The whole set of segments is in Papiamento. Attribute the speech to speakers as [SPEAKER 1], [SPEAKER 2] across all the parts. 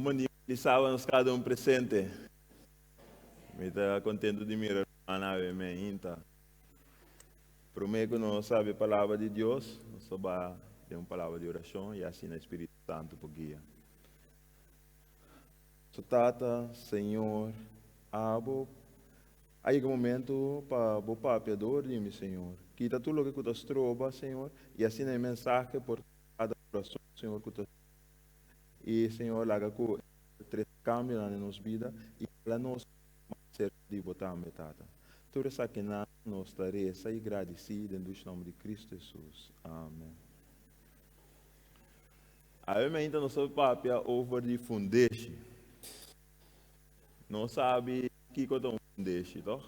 [SPEAKER 1] Un bon dia di sábado nos kada un presente. Mi ta contento di mira ruman awe meinta. Prome ku nos sabi e palabra di Dios, nos ta ba den un palabra di orashon i asina e Spiritu Santu por guia. Su Tata, Señor, abo a yega momento pa bo papia dor di mi, Señor. Kita tur loke ku ta stroba, Señor, i asina e mensahe por kada kurason, Señor, ku ta I Señor laga ku e trese kambionan den nos bida i hala nos mas serka di bo tambe, Tata. Tur esakinan nos ta resa i gradisí den dushi nòmber di Kristu Hesus. Amen. Awe mainta nos ta papia over di fundeshi. Nos sabi kiko ta un fundeshi, tòg?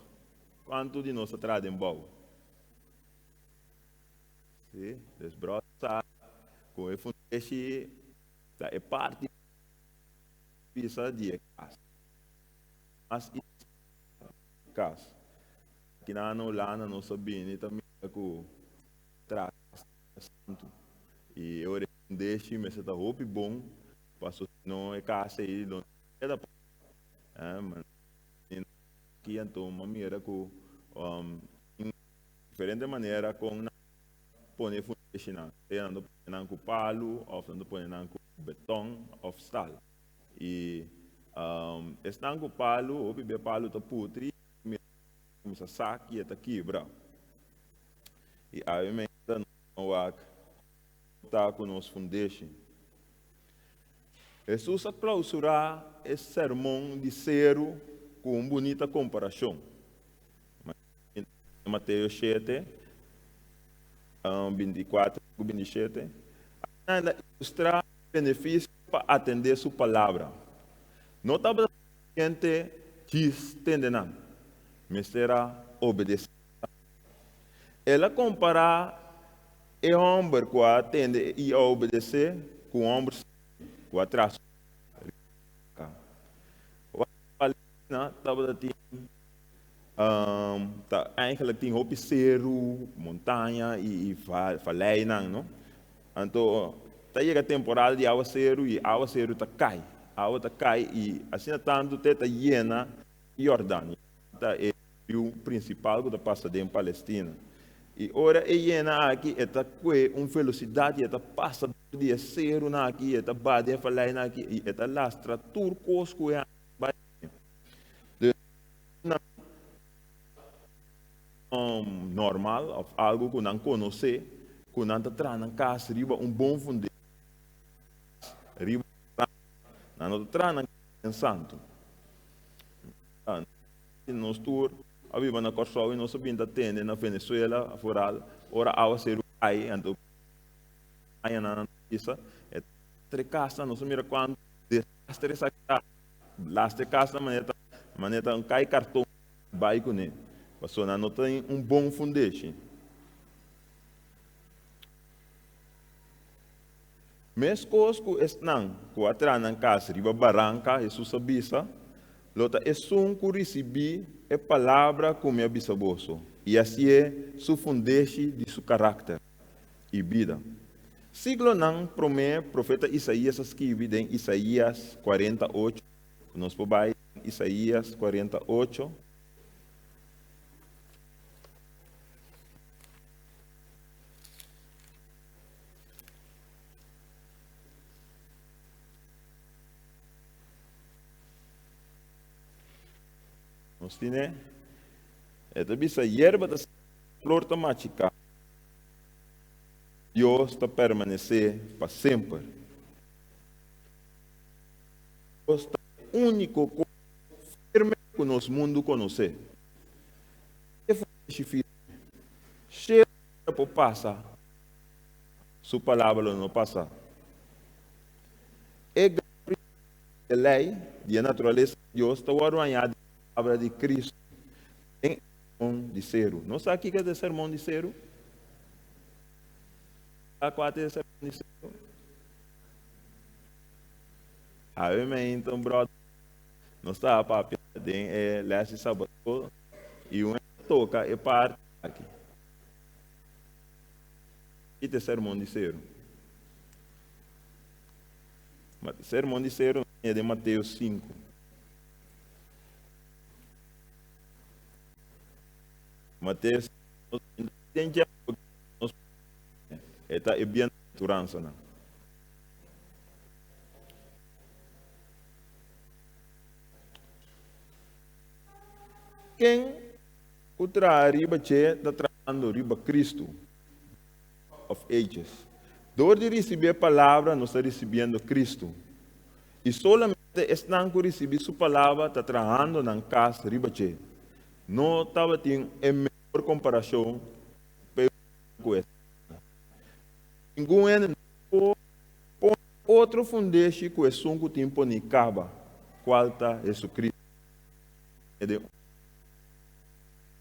[SPEAKER 1] Kuantu di nos a traha den bou? Sí, dus bròder sa ku e fundeshi ta e parti pisa di e kas. Mas i kas. Kinan na Hulanda nos a bini ta mira ku traha santu. I e ora e fundeshi mester ta hopi bon paso si no e kas ei lo no keda pa. Aki anto mi a mira ku tin diferente manera kon nan pone e fundeshinan. Sea nan ta pone nan ku palu òf nan ta pone nan ku beton òf stal. I esnan ku palu, hopi bia palu ta putri, mi kuminsá sak i e ta kibra. I awe meinta nos a wak kon ta ku nos fundeshi. Hesus a klausurá e Sermon di Seru ku un bunita komparashon. Mateo shete, 24 ku 27, asina el a ilustrá e benefisio pa atendé su palabra. No tabata sufisiente djis tende nan, mester a obedesé nan. El a kompará e hòmber ku a tende i a obedesé ku un hòmber sabí ku a traha su kas riba roka. Wak Palestina tabata tin Ta eigenlijk tin hopi seru, montaña i valeinan, no? Anto ta yega temporada di awaseru i awaseru ta kai. Awa ta kai i asina tantu te ta yena Jordan. Ta e riu prinsipal ku ta pasa den Palestina. I ora e yena aki e ta kue un velosidat i e ta pasa dor di e serunan aki i e ta baha den e valeinan aki i e ta lastra tur kos ku e bai. Nan normal of algo ku nan konosé ku nan ta traha nan kas riba un bon fundeshi riba nan no ta traha nan kas den santu. Nos tur a biba na Kòrsou i nos a bin ta tende na Venezuela foral ora awaseru kai anto añanan nan ta bisa e tre kasnan nos a mira kuantu desastre esaki ta. Laster kas na manera ta manera ta un kai karton bai kuné, pasobra nan no tin un bon fundeshi. Meskos ku esnan ku a traha nan kas riba baranka, Hesus a bisa, lo ta esun ku risibí e palabra ku mi a bisa boso i hasié su fundeshi di su karakter i bida. Siglonan promé profeta Isaías a skibi den Isaías 48, ku nos por bai den Isaías 48. Nos tine, e ta bisa yerba ta flor ta machiká. Dios ta permanesé pa semper. Dios ta e úniko kos firme ku nos mundu konosé. E fundeshi firme. Shelu i tera por pasa, Su palabra lo no pasa. E gran prinsipio di e lei di e naturalesa di Dios ta wòrdu hañá den e palabra di Kristu den e Sermon di Seru. Nos sa kiko ta e Sermon di Seru? Sa kua ta e Sermon di Seru? Awe meinta un bròder nos staba papia den e lès di Sabato i un a toka e parti aki. Ki ta e Sermon di Seru? Ma Sermon di Seru. den Mateo 5. Mateo 5, nos e ta e bienaventuransanan. Ken ku traha riba dje ta trahando riba Kristu. Of Ages. Dor di risibí e Palabra nos ta risibiendo Kristu. I solamente esnan ku risibí Su Palabra ta trahando nan kas riba dje. No tabatin e mehor komparashon pa e ku esaki. Ningun hende no por pone otro fundeshi ku esun ku tin poní kaba, kual ta Hesukristu. Den un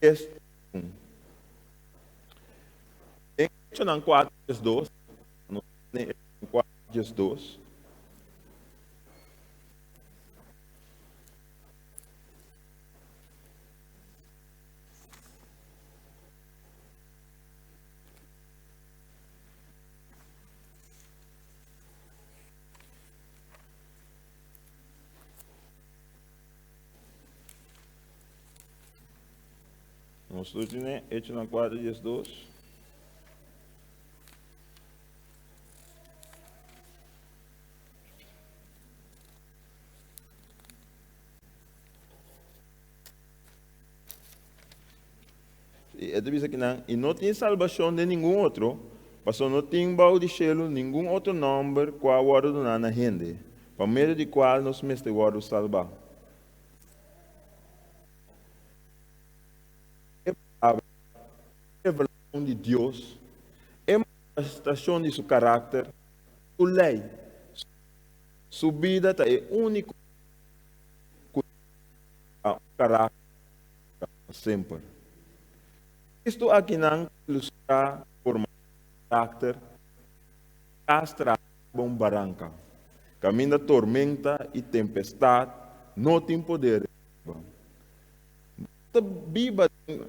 [SPEAKER 1] es un. Den Echonan 4 diesdos, nos ta den Echonan 4 diesdos. Nos tur tene Echonan 4 diesdos. I e ta bisa kinan, I no tin salbashon den ningun otro, pasobra no tin bou di shelu ningun otro nòmber ku a wòrdu duná na hende, pa medio di kual nos mester wòrdu salbá. E palabra, e revelashon di Dios, e manifestashon di su karakter, su lei, su bida ta e úniko ku ta un karakter pa semper. Kristu akinan ta ilustrá formashon di karakter kastra riba un baranka, kaminda tormenta i tempestat no tin poder riba. Nos ta biba den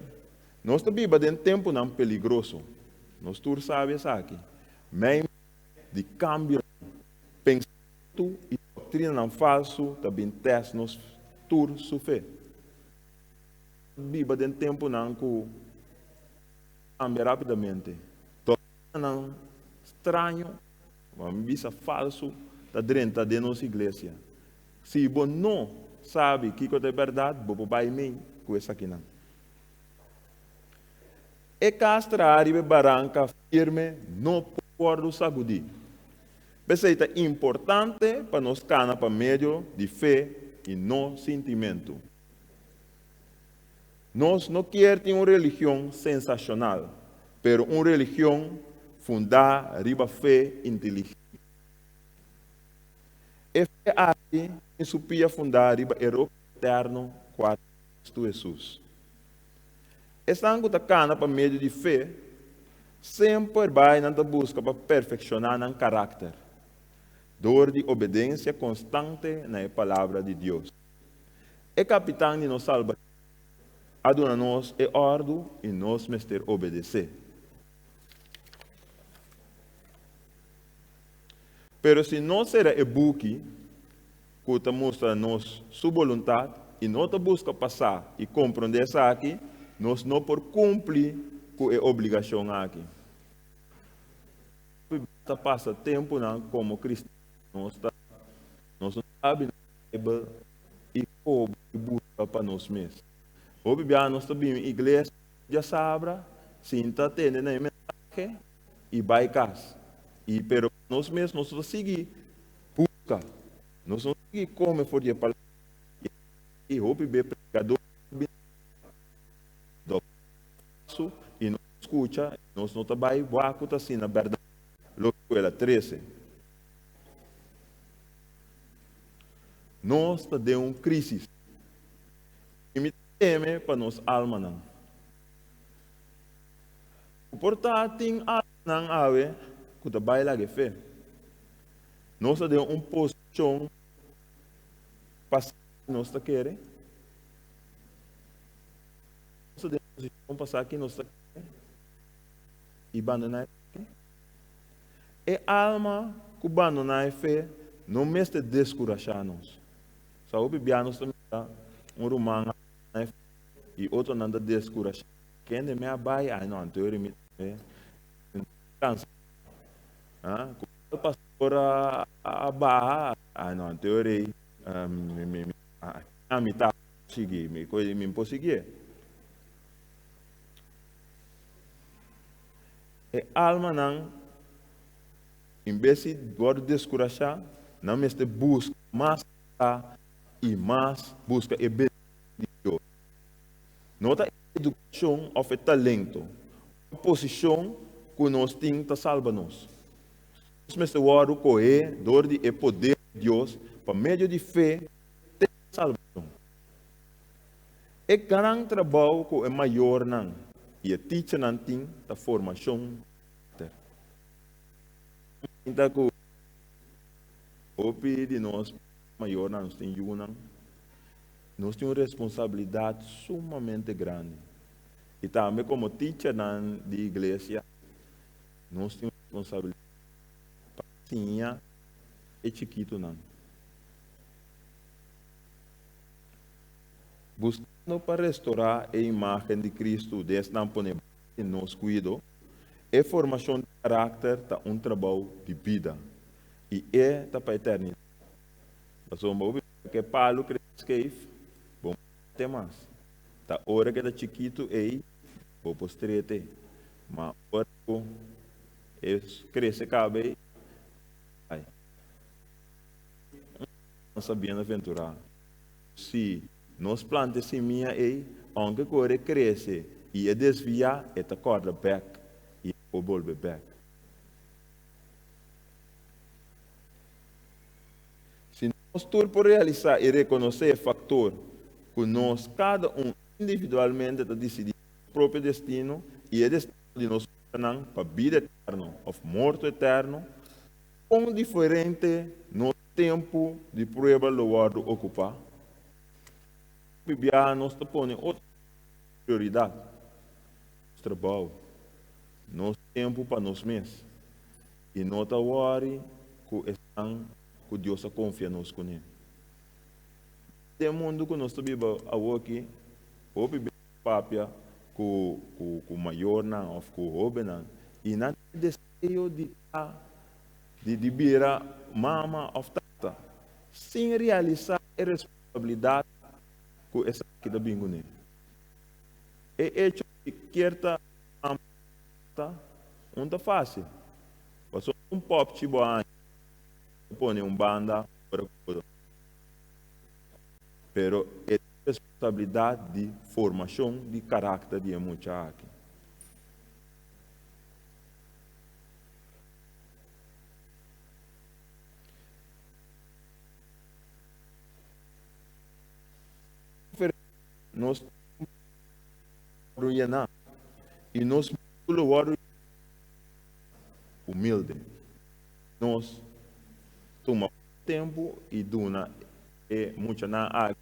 [SPEAKER 1] Nos ta biba den tempunan peligroso. Nos tur sabi esaki. Meimei di kambionan, pensamentu i doktrinanan falsu ta bin tèst nos tur su fe. Nos ta biba den tempunan ku ta kambia rápidamente. Doktrinanan straño, bo a bisa falsu, ta drenta den nos iglesia. Si bo no sabi kiko ta e bèrdat, bo por bai mei ku esakinan. E kas traha riba e baranka firme no por wòrdu sagudí. P'esei ta importante pa nos kana pa medio di fe i no sintimentu. Nos no kier tin un religion sensashonal, pero un religion fundá riba fe inteligente. E fe aki tin su pia fundá riba e roka eterno kua ta Kristu Hesus. Esnan ku ta kana pa medio di fe semper bai nan ta buska pa perfekshoná nan karakter dor di obedensia konstante na e Palabra di Dios. E Kapitan di nos salbashon a duna nos e òrdu i nos mester obedesé. Pero si nos sera e buki ku ta mustra nos su boluntat i no ta buska pa sa i komprondé esaki, nos no por kumpli ku e obligashon aki. Hopi bes ta pasa tempunan komo kristian nos ta nos no sabi nos Beibel i koba i buska pa nos mes. Hopi bia nos ta bini iglesia djasabra sinta tende na e mensahe i bai kas. I pero nos mes nos no ta sigui buska, nos no ta sigui kome for di e palabra. I hopi be predikador ta bini doktrina falsu i nos ta skucha i nos no ta bai wak ku ta asina bèrdat loke ku el a trese. Nos ta den un krísis i mi ta teme pa nos almanan. Ku por ta tin almanan awe ku ta bai laga e fe. Nos ta den un posishon pa sa ki nos ta kere? Nos ta den un posishon pa sa ki nos ta kere i bandoná e fe? E alma ku bandoná e fe no mester deskurashá nos. Sa hopi bia nos ta mira un ruman i otronan ta deskurashá. Kende mi a bai? Ai no, anto mi tambe kansa. Ku kal pastor a baha? Ai no, anto mi mi ta sigui, mi mi por siguié. E almanan, en bes di wòrdu deskurashá, nan mester buska mas i mas buska e bendishon di Dios. No ta e edukashon òf e talento òf e posishon ku nos tin ta salba nos. Nos mester wòrdu kohé dor di e poder di Dios pa medio di fe te salbashon. E gran trabou ku e mayornan i e tichanan tin ta formashon di karakter. Mainta ku hopi di nos mayornan nos tin yunan, nos tin un responsabilidat sumamente grandi. I tambe komo tichanan di iglesia nos tin un responsabilidat pa siña e chikitunan. Buskando pa restorá e imágen di Kristu den esnan pone bou di nos kuido, e formashon di karakter ta un trabou di bida i e ta pa eternidat. Pasobra bo bisa ku e palu krese skeif, bo no por mas. Ta ora ku e ta chikitu ei bo por strete, ma ora ku e krese kaba ei, bai. Nos ta bienaventurá si nos planta e simia ei, ounke ku ora e krese i e desviá, e ta kòrda bèk i e por bolbe bèk. Si nos tur por realisá i rekonosé e faktor ku nos kada un individualmente ta disidí nos propio destino i e destino di nos obranan pa bida eterno òf morto eterno, kon diferente nos tempu di prueba lo wòrdu okupá? Hopi biaha nos ta pone otro prioridat, nos trabou, nos tempu pa nos mes, i no ta wòri ku esnan ku Dios a konfia nos kuné. Den mundu ku nos ta biba awoki, hopi bes papia ku ku mayornan òf ku hóbennan i nan tin deseo di ta di di bira mama òf tata sin realisá e responsabilidat ku esaki ta bin kuné. E echo di kier ta mama òf tata un ta fásil, pasobra un pòpchi bo a haña bo pone un banda ora ku bo ta. Pero e responsabilidat di formashon di karakter di e mucha aki. Nos wòrdu yená i nos mundu lo wòrdu humilde. Nos tuma tempu i duna e muchanan aki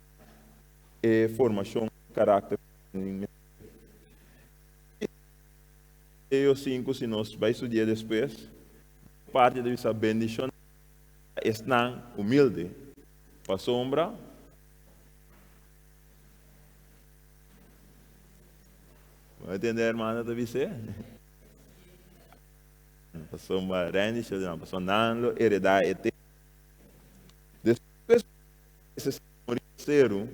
[SPEAKER 1] e formashon di karakter ku nan mester. Mateo sinku, si nos bai studia despues, parti ta bisa bendishoná ta esnan humilde, pasobra Bo a tende hermano ta bis'é? Pasobra Randy Sheldon, pasobra nan lo heredá e tera. Despues ku Moises a muri na seru,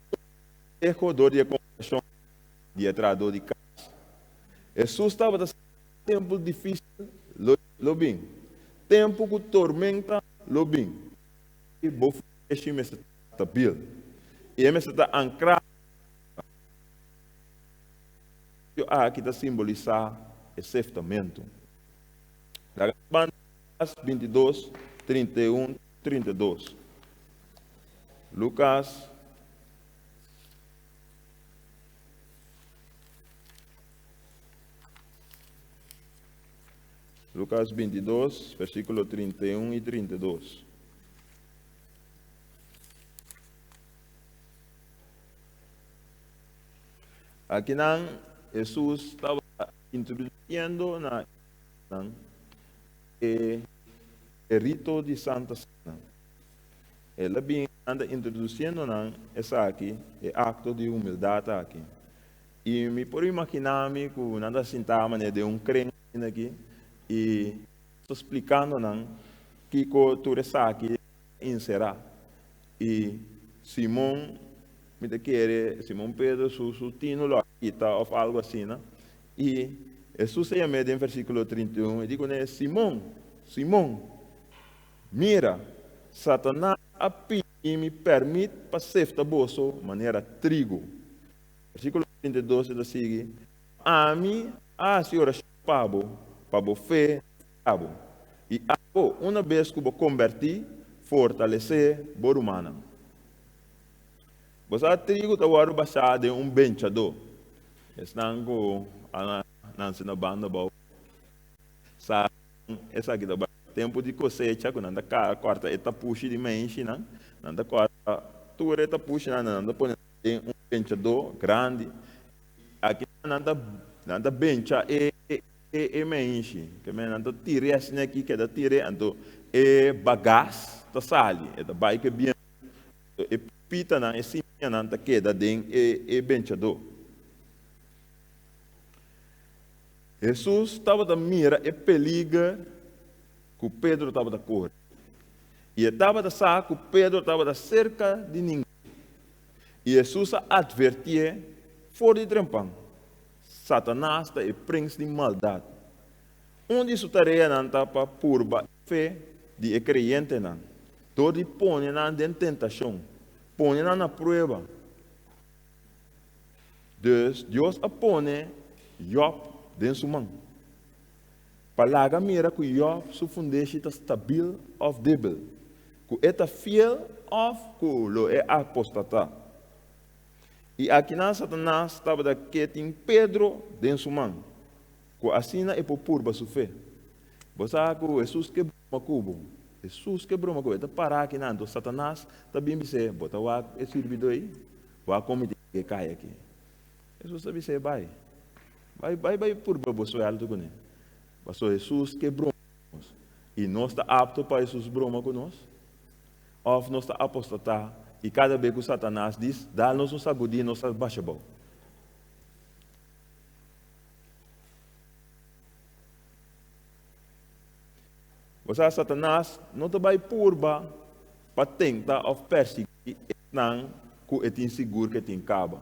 [SPEAKER 1] tur konseho dor di e kongregashon di e trahadó di kas. Hesus tabata sa ku tempu difísil lo bin, tempu ku tormenta lo bin. I bo fundeshi mester ta stabil i e mester ta ankrá. Aki ta simbolisá e seftamentu. Laga nos ban Lucas 22, 31, 32. Lucas Lucas 22, versículo 31 y 32. Akinan Hesus tabata introduciendo na nan e. e rito di Santa Sena. El a bin anda introdusiendo nan esaki, e akto di humildat aki. I mi por imaginá mi ku nan ta sintá manera den un kren asina aki i ta splikando nan kiko tur esaki ta enserá. I Simon, mi ta kere Simon Pedro su su tino lo a kita òf algu asina. I Hesus a yam'é den versíkulo 31 i di kuné, Simon, Simon, Mira, Satanas a pidi mi pèrmit pa sefta boso manera trigu. Versíkulo 32 e ta sigui, Ami a hasi orashon pa bo, pa bo fe no faya bo. I abo, una bes ku bo kombertí, fortalesé bo rumannan. Bo sa trigu ta wòrdu basá den un benchadó. Esnan ku a nanse na banda abou sa Esaki ta bai tempu di kosecha ku nan ta kòrta e tapushi di meinshinan. Nan ta kòrta tur e tapushinan, nan ta pone den un benchadó grandi. Aki nan ta nan ta bencha e e meinshi. Ke men nan ta tir'é asina aki, keda tir'é, anto e bagas ta sali, e ta bai ke bientu. Anto e pitanan, e simianan ta keda den e e benchadó. Hesus tabata mira e peliger ku Pedro tabata kore, i e tabata sa ku Pedro tabata serka di ninga. I Hesus a atvertié for di trempan, Satanas ta e prins di maldat. Un di su tareanan ta pa purba e fe di e kreyentenan dor di pone nan den tentashon, pone nan na prueba. Dus Dios a pone Jòb den su man, pa laga mira ku Jòb su fundeshi ta stabil òf débil, ku e ta fiel òf ku lo e apostatá. I akinan Satanas tabata ke tin Pedro den su man, ku asina e por purba su fe. Bo sa ku Hesus ke broma ku bo. Hesus ke broma ku bo. E ta pará akinan. Anto Satanas ta bin bis'é, Bo ta wak e sirbidó ei? Bo a komi di e kai aki. Hesus ta bis'é, Bai. Bai, bai, bai purba bo suèltu kuné. Pasobra Hesus ke broma ku nos. I nos ta apto pa Hesus broma ku nos? Òf nos ta apostatá i kada be ku Satanas dis, dal nos un sagudí, nos ta basha bou? Bo sa, Satanas no ta bai purba pa tenta òf persiguí esnan ku e tin sigur ku e tin kaba.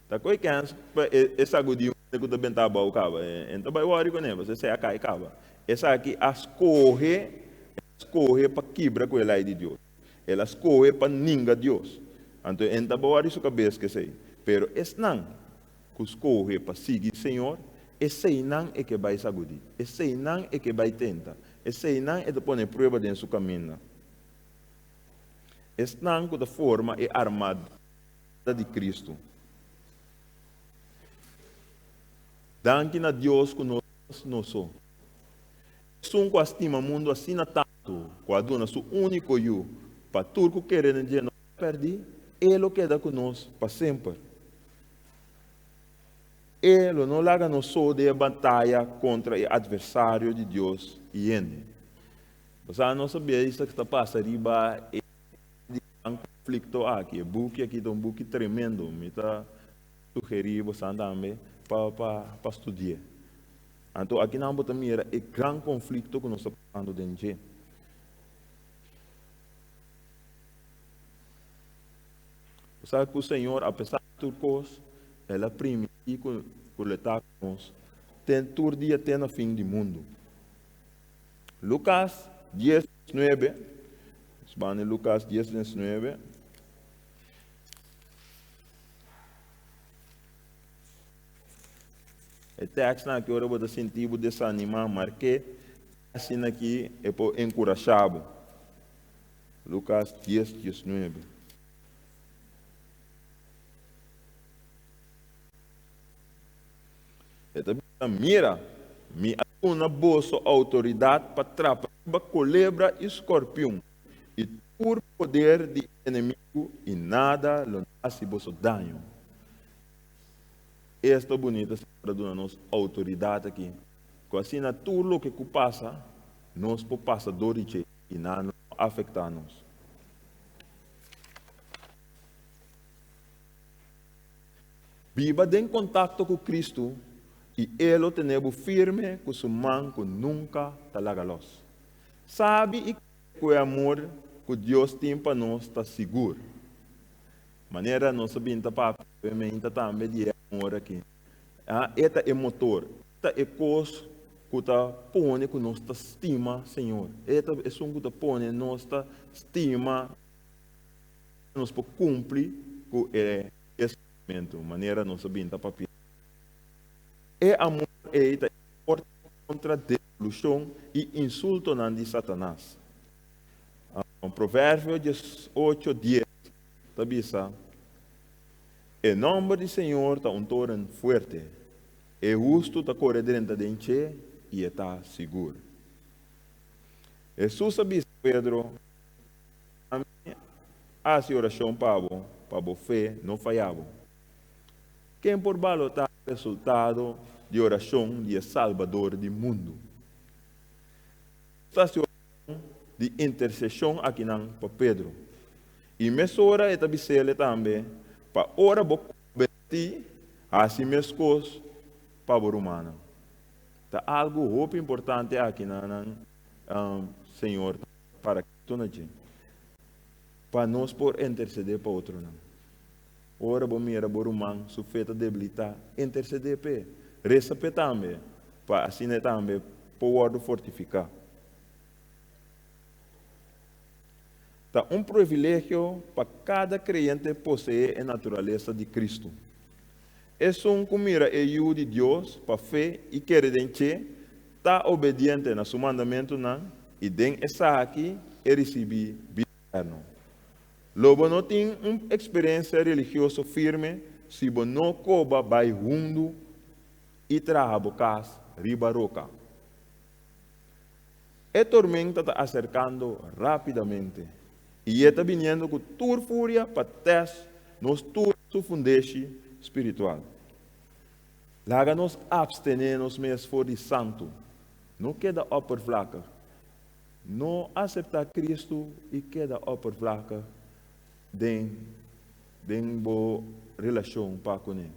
[SPEAKER 1] Ta koe kèns pa e sagudí un hende ku ta bentá abou kaba. E no ta bai wòri kuné, pasobra esei a kai kaba. Esaki a skohe, el a skohe pa kibra ku e lei di Dios. El a skohe pa ninga Dios. Anto e no ta bai wòri su kabes ku esei. Pero esnan ku skohe pa sigui Señor, eseinan e ke bai sagudí, eseinan e ke bai tenta, eseinan e ta pone prueba den su kaminda. Esnan ku ta forma e armada di Kristu. Danki na Dios ku nos no so. Esun ku a stima mundu asina tantu ku a duna su úniko Yu pa tur ku kere den dje no pèrdí, e lo keda ku nos pa semper. E lo no laga nos so den e bataya kontra e atversario di Dios i hende. Pasá nos a bia esaki ta pasa riba e gran konflikto aki. E buki aki ta un buki tremendo. Mi ta sugerí bosan tambe pa pa studi'é. Anto akinan bo ta mira e gran konflikto ku nos ta pasando den dje. Bo sa ku Señor, apesar di tur kos, El a primintí ku lo e ta ku nos te tur dia te na fin di mundu. Lukas dies nuebe, nos ban den Lukas dies nuebe. E tèkstnan aki ora bo ta sinti bo desanimá, mark'é asina ki e por enkurashá bo. Lukas dies diesnuebe. E ta bisa, Mira, mi a duna boso outoridat pa trapa riba kolebra i skorpion, i tur poder di e enemigu, i nada lo no hasi boso daño. Esta bunita Señor a duna nos outoridat aki, ku asina tur loke ku pasa. Nos por pasa dor di dje i nan no afektá nos. Biba den kontakto ku Kristu i E lo tene bo firme ku Su man ku nunka ta laga lòs. Sabi i kere ku e amor ku Dios tin pa nos ta sigur. Manera nos a bin ta papia awe meinta tambe di e amor aki. E ta e motor, e ta e kos ku ta pone ku nos ta stima Señor. E ta esun ku ta pone nos ta stima nos por kumpli ku e mandamentu, manera nos a bin ta papia. E amor ei ta forte kontra desilushon i insultonan di Satanas. Proverbio 18, 10 ta bisa, E nòmber di señor ta un toren fuerte, e hustu ta kore drenta den dje i e ta sigur. Hesus a bisa Pedro, Ami a hasi orashon pa bo, pa bo fe no faya bo. Ken por balotá resultado di orashon di e Salbador di mundu? Hesus a hasi orashon di interseshon akinan pa Pedro. I mesora e ta bis'el tambe, Pa ora bo kombertí, hasi meskos pa bo rumannan. Ta algu hopi importante aki na nan Señor ta para ketu na dje, pa nos por intersedé pa otronan. Ora bo mira bo ruman su fe ta debilitá, intersedé p'e. Resa p'e tambe, pa asina e tambe por wòrdu fortifiká. Ta un privilegio pa kada kreyente poseé e naturalesa di Kristu. Esun ku mira e Yu di Dios pa fe i kere den dje, ta obediente na su mandamentunan i den esaki e risibí bida eterno. Lo bo no tin un eksperensia religioso firme si bo no koba bai hundu i traha bo kas riba roka. E tormenta ta aserkando rápidamente, i e ta biniendo ku tur furia pa tèst nos tur su fundeshi spiritual. Laga nos apstené nos mes for di santu, no keda oppervlakkig. No aseptá Kristu i keda oppervlakkig den den bo relashon pa kuné,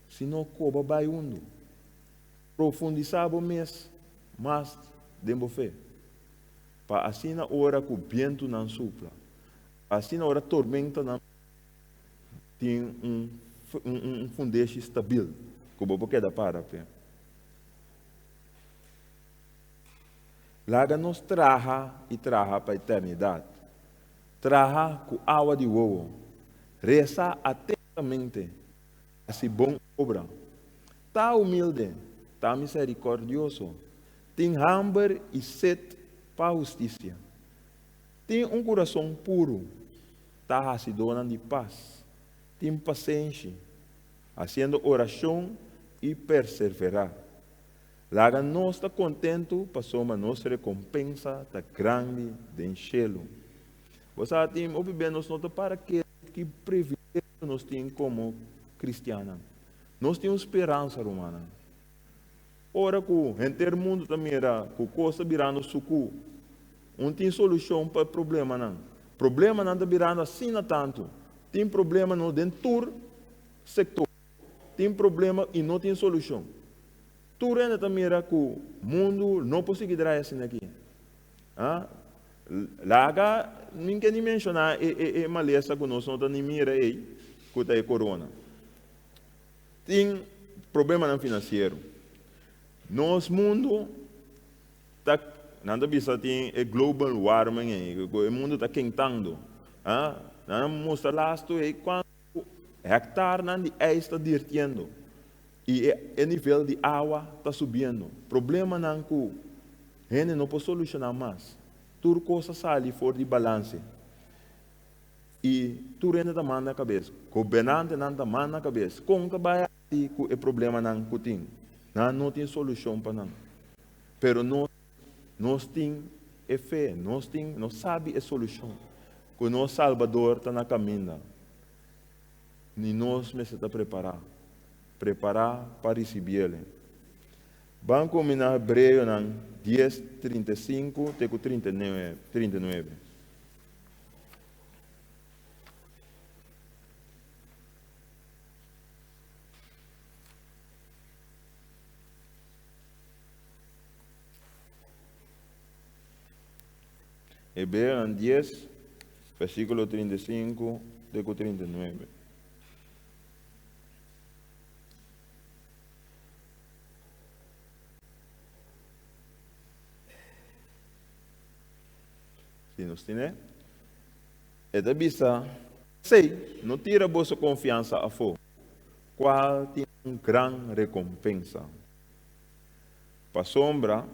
[SPEAKER 1] sino koba bai hundu. Profundisá bo mes mas den bo fe, pa asina ora ku bientunan supla, pa asina ora tormentanan tin un un fundeshi stabil ku bo por keda para p'e. Laga nos traha i traha pa eternidat. Traha ku awa di wowo. Resa atentamente. Hasi bon obra. Ta humilde, ta miserikòrdioso, tin hamber i set pa hustisia. Tin un kurason puru, ta hasidónan di pas, tin pasenshi, hasiendo orashon i perserverá. Laga nos ta kontentu pasobra nos rekompensa ta grandi den shelu. Bo sa tin hopi bes nos no ta para kere ki privilegio nos tin komo kristiannan. Nos tin un speransa, rumannan. Ora ku henter mundu ta mira ku kos ta birando sukú, un tin solushon pa e problemanan. Problemanan ta birando asina tantu. Tin problema no den tur sektor. Tin problema i no tin solushon. Tur hende ta mira ku mundu no por sigui draai asina aki. Ah, laga mi ke ni menshoná e e e malesa ku nos no ta ni mira ei, ku ta e korona. Tin problemanan finansiero. Nos mundu ta, nan ta bisa tin e global warming ei, ku e mundu ta kentando. Ah, nan a mustra lastu ei kuantu hektarnan di ijs ta dirtiendo i e e nivel di awa ta subiendo. Problemanan ku hende no por solushoná mas. Tur kos a sali for di balanse. I tur hende ta manda kabes. Gobernantenan ta manda kabes. Kon ta bai hasi ku e problemanan ku tin? Nan no tin solushon pa nan. Pero nos, nos tin e fe, nos tin, nos sabi e solushon, ku nos Salbador ta na kaminda. Ni nos mester ta prepará, prepará pa risibiel. Ban kuminá Hebreonan. 10, 35 te ku 39. Hebreonan 10, versíkulo 35 te ku 39. Si nos tine, e ta bisa, P'esei, no tira boso konfiansa afó, kual tin un gran rekompensa. Pasobra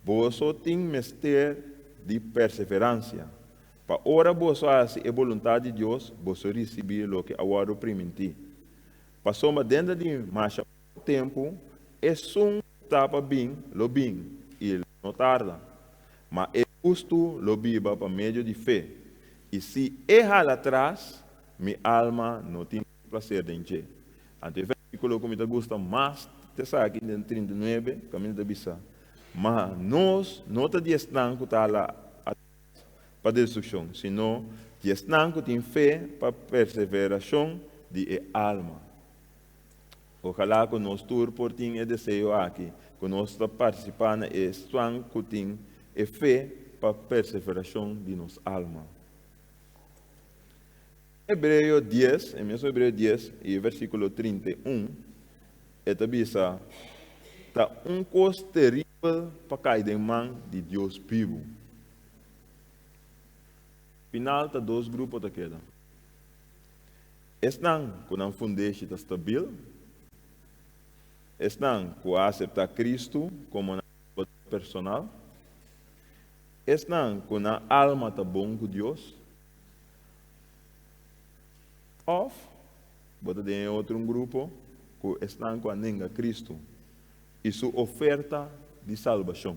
[SPEAKER 1] boso tin mester di perseveransia, pa ora boso hasi e boluntat di Dios, boso risibí loke a wòrdu primintí. Pasobra denter di masha poco tempu, esun ku ta pa bin lo bin, i lo no tarda. Ma e hustu lo biba pa medio di fe, i si e hala atras, mi alma no tin plaser den dje. Anto e versíkulo ku mi ta gusta mas ta esaki den 39, kaminda ta bisa, Ma nos no ta di esnan ku ta hala atras pa destrukshon, sino di esnan ku tin fe pa perseverashon di e alma. Ojalá ku nos tur por tin e deseo aki, ku nos ta partisipá na e esnan ku tin e fe pa perseverashon di nos alma. Hebreo dies, e mesun Hebreo dies i e versíkulo 31, e ta bisa, Ta un kos teribel pa kai den man di Dios bibu. Final ta dos grupo ta keda. Esnan ku nan fundeshi ta stabil, esnan ku a aseptá Kristu komo nan Salbador personal, esnan ku nan alma ta bon ku Dios, òf bo ta den e otro un grupo ku esnan ku a nenga Kristu i su oferta di salbashon.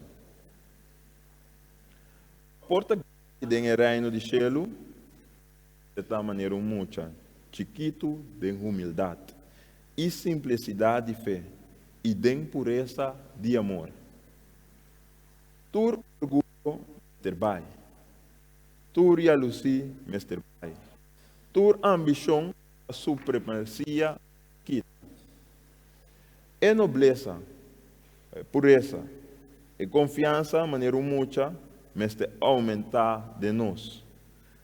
[SPEAKER 1] Por ta grandi den e Reino di shelu. E ta manera un mucha chikitu den humildat i simplesidat di fe i den puresa di amor. Tur orguyo mester bai, tur yalusí mester bai, tur ambishon pa supremasia kita. E noblesa, e puresa, e konfiansa manera un mucha mester oumentá den nos.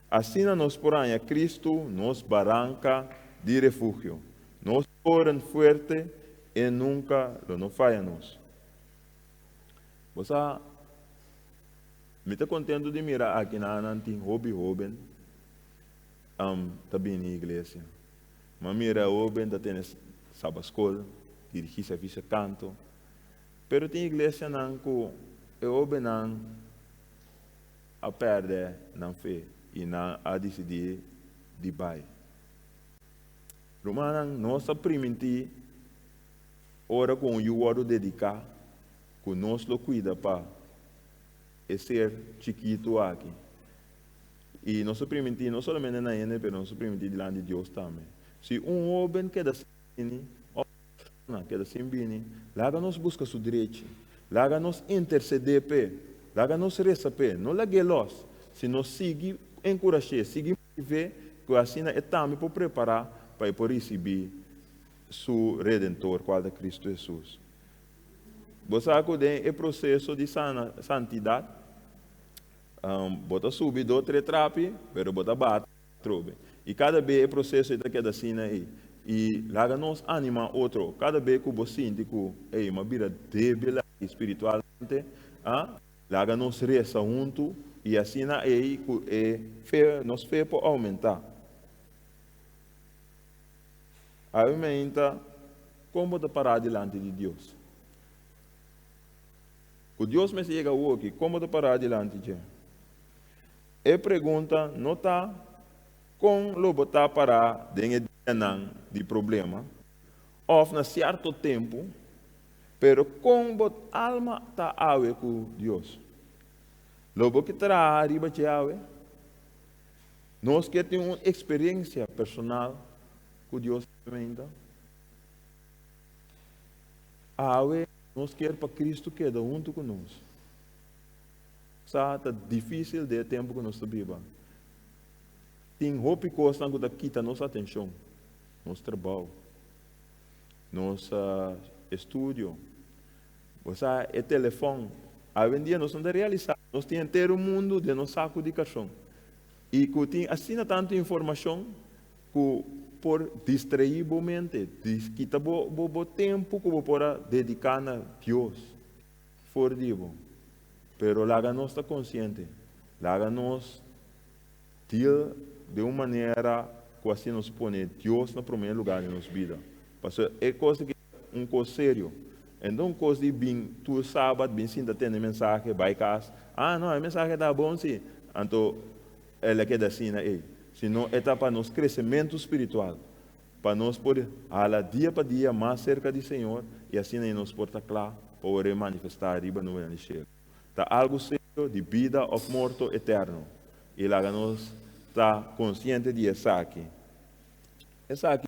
[SPEAKER 1] Asina nos por haña Cristo nos baranca di refugio, nos toren fuerte, e nunca lo no faya nos. Bo sa, mi ta contento di mira aki na nan tin hopi hoben ta bini iglesia. Mi a mira hoben ta tene sabascol, dirigi servicio canto, pero tin iglesianan cu e hobennan a pèrdè nan fe i nan a disidí di bai. Rumannan, nos a primintí ora ku un yu wòrdu dediká ku nos lo kuida pa e ser chikitu aki. I nos a primintí no solamente na hende, pero nos a primintí dilanti di Dios tambe. Si un hóben keda sin bini òf un persona keda sin bini, laga nos buska su drechi. Laga nos intercedé p'e. Laga nos resa p'e. No lag'é lòs, sino sigui enkurash'é, sigui motiv'é ku asina e tambe por prepará pa e por risibí su Redentor, kual ta Kristu Hesus. Bo sa ku den e proseso di sana, santidat, bo ta subi do tre trapi, pero bo ta baha atrobe. I kada be e proseso ei ta keda asina ei. I laga nos animá otro. Kada be ku bo sinti ku, ey, m'a bira débil aki spiritualmente, a, laga nos resa huntu i asina ei ku e fe, nos fe por oumentá. Awe meinta, kon bo ta pará dilanti di Dios? Ku Dios mester yega awoki, kon bo ta pará dilanti dje? E pregunta no ta kon lo bo ta pará den e dianan di problema òf na sierto tempu, pero kon bo alma ta awe ku Dios. Lo bo ke traha riba dje awe? Nos ke tin un eksperensia personal ku Dios awe? Awe. Nos kier pa Kristu keda huntu ku nos. Sa ta difísil den e tempu ku nos ta biba. Tin hopi kosnan ku ta kita nos atenshon, nos trabou, nos estudio, bo sa e telefòn. Awendia nos no ta realisá nos tin henter un mundu den nos saku di karson i ku tin asina tantu informashon ku por distraí bo mente, kita bo bo tempu ku bo por a dediká na Dios for di bo. Pero laga nos ta konsiente, laga nos deal den un manera ku asina nos pone Dios na promé lugá den nos bida. Pasobra e kos aki ta un kos serio. E no un kos di bin tur sabat bin sinta tende mensahe bai kas, ah no e mensahe ta bon si, anto El a keda asina ei, sino e ta pa nos kresementu spiritual, pa nos por hala dia pa dia mas serka di Señor i asina ei nos por ta kla pa ora E manifestá riba nubenan di shelu. Ta algu serio di bida òf morto eterno, i laga nos ta konsiente di esaki. Esaki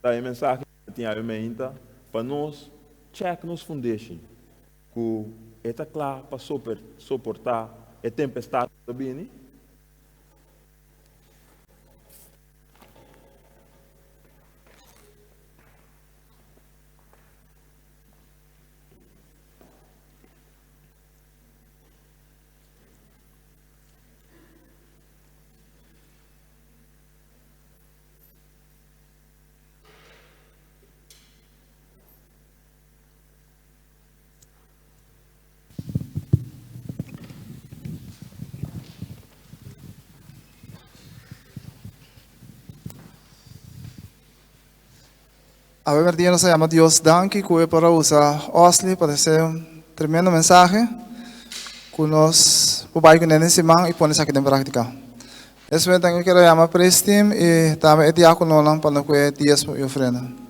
[SPEAKER 1] ta e mensahe ku tin awe meinta pa nos chèk nos fundeshi. Ku e ta kla pa soportá e tempestat ku ta bini?
[SPEAKER 2] Awe merdia nos a yama Dios danki ku e por a usa Osly pa trese un tremendo mensahe ku nos por bai kuné den siman i pone esaki den práktika. Despues tambe mi kier a yama praise team i tambe e diákononan pa nos ku e diesmo i ofrenda.